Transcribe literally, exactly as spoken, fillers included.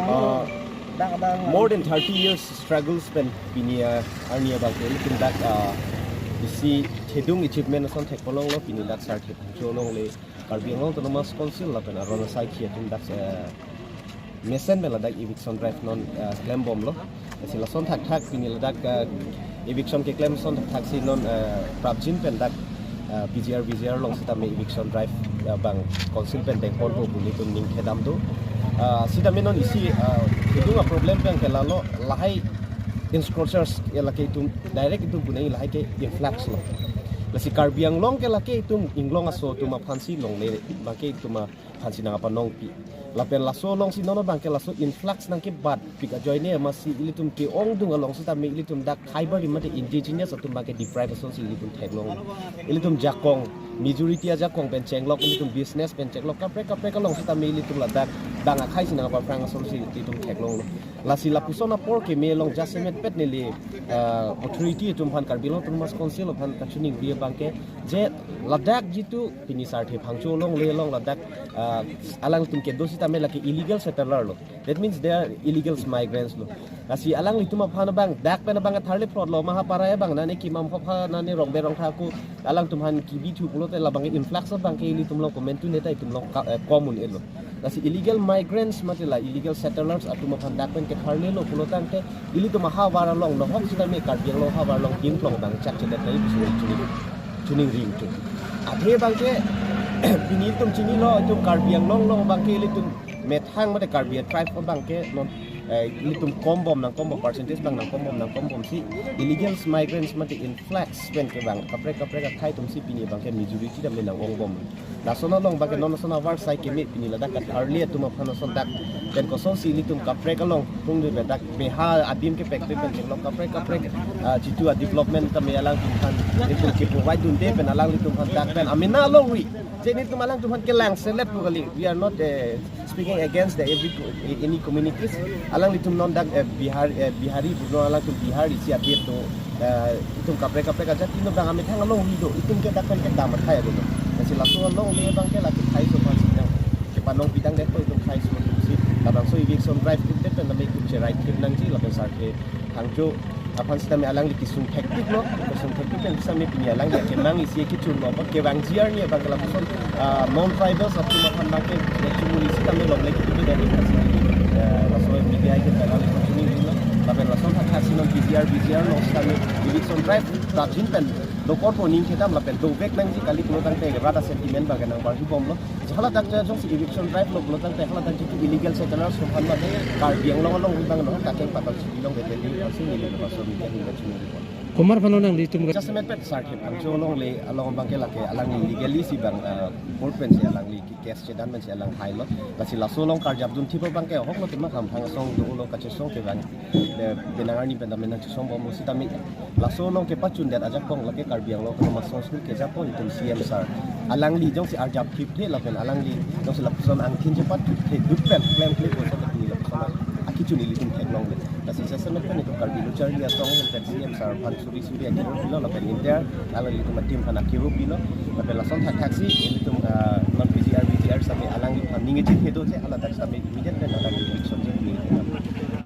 Uh, more than thirty years struggles pen pini, uh, arni abang ke ilitum dak, uh, isi thedung achievement ason thek polong lo pini dak Sarthe Phangcho along le Karbi Anglong Autonomous Council lapen aron asai khi atum dak, uh, mesen pen ladak eviction drive non, uh, klem bom lo. Lasi lason thakthak pini ladak, uh, eviction keklem ason thakthak si non, uh, prapjin pen dak, uh, P G R V G R along sitame eviction drive, uh, bang council pen dengpon po pu ilitum ning kedam do. Uh, sitame non isi, uh, kedung a problem pen ke lalo lahai encroachers ke lake itum direct itum punai lahai ke influx lo. Lasi Karbi Anglong ke lake itum inglong aso atum aphan si longle abang ke itum aphan si nangpanongpi. Lapen laso along si non abang ke laso influx nangkebat pik ajoine amatsi ilitum ke-ongdung along sitame ilitum dak khaibar mate indigenous atum abang ke deprive ason si ilitum theklong. Ilitum jakong, majority ajakong pen chenglok, ilitum business pen chenglok, kaprek kaprek along sitame ilitum ladak bang akhai si nangpaphrang ason si ilitum theklong. Lasi lapuson apor keme along jasemet pet neli, uh, authority atum aphan, Karbi Anglong Autonomous Council aphan kachiningri abang ke je ladak jitu pini Sarthe Phangcho along le along ladak, uh, alangtum kedo sitame lake illegal settler lo. That means they are illegal migrants lo. Lasi alanglitum aphan abang dak pen abang tharle plot lo ma ha para abang nane kimam hopha nane rongbe rongtha ku alangtum aphan kibithu pulote labang influx abang ke ilitum along komentu neta itum along ka-, eh, common elo. Lasi illegal migrants mate la illegal settlers atum aphan dak pen ketharle lo pulo tangte ilitum ahavar along nohok sitame Karbi Anglong havar along ingplong abang chakchedet nai pusi chini, chiningri tu. Athe abang ke pini itum chinilo itum Karbi Anglong along abang ke ilitum methang mate Karbi tribe abang ke non, eh, ilitum kombom nangkombom percentage abang nangkombom nangkombom si illegal migrants mate influx pen ke abang kaprek kaprek akhai atum si pini abang ke majority dam nang-ongbom. Lason along abang ke non lason ahavar asai keme pini ladak ketharle atum aphan lason dak pen koson si ilitum kaprek along tung de dak beha adim ke pek pen chenglok kaprek kaprek, ah, jitu a development tame alangtum aphan ilitum ke provide dunde pen alanglitum aphan dak pen amena along ri. Je nelitum alangtum aphan kelang selet pu kali. We are not, eh, speaking against the every co-, any communities. Alanglitum non dak, eh, Bihar, eh, Bihari pu non alangtum Bihar isi adet do, eh, itum kaprek kaprek ajat itum abang amethang along ri do. Itum ke dak pen kedam akhai ado. Lasi laso along le abang ke lake khaiso aphan si nang kepanongpi tang det po itum khaiso atum si. Labangso eviction drive tum det pen tame itum cherai thip nangji lapen Sarthe Phangcho aphan sitame alangli kesung thektik lo, kesung thektik pen sitame pini alangli kemang isi kechun lo, kevangji arni abang ke lapuson, ah, non tribals atum aphan abang ke chumuli sitame longle kitu ke dari kasi, eh, laso media ke tanggal lima Juni lo, lapen lason thakthak si non P G R, V G R lo sitame eviction drive prapjin pen dokor po ning kedam lapen dovek nangji kali pulo tangte rada sentiment abang ke nangbarhi bom lo. Haladak jongsi eviction drive lo pulo tangte haladak jitu illegal settlers atum aphan abang Karbi Anglong along abang no kakeng patal si long bete di langsung neli laso media hingga chini report. Komat aphan lo nanglitum? Jasemet pet Sarthe Phangcho along le along abang ke lake alangli legally si abang, eh, court pen si alangli ke case chedan pen si alang hai lo. Lasi laso along karjap dun thip abang ke ahok lo tema hamphang asong do lo kachesong ke abang. Eh, penang arni pen tame nangchesong bom lo sitame laso along kepachun det ajakong lake Karbi Anglong Autonomous Council kejakong itum C M sir. Alangli jongsi arjap thip the lapen alangli jongsi lapuson angthin chepat thip the duk pen klemkle puson tame lapuson akechun ilitum theklongle. Lasi jasemet pen itum Karbi Lo Charli Asong pen C M sir aphan suri suri akiro pilo lapen inter alanglitum a-team aphan akiro pilo. Lapen lason thakthak si ilitum, ah, non P G R, V G R sitame alangli aphan ning ejit hedo che haladak sitame immediate pen alangli eviction je pini.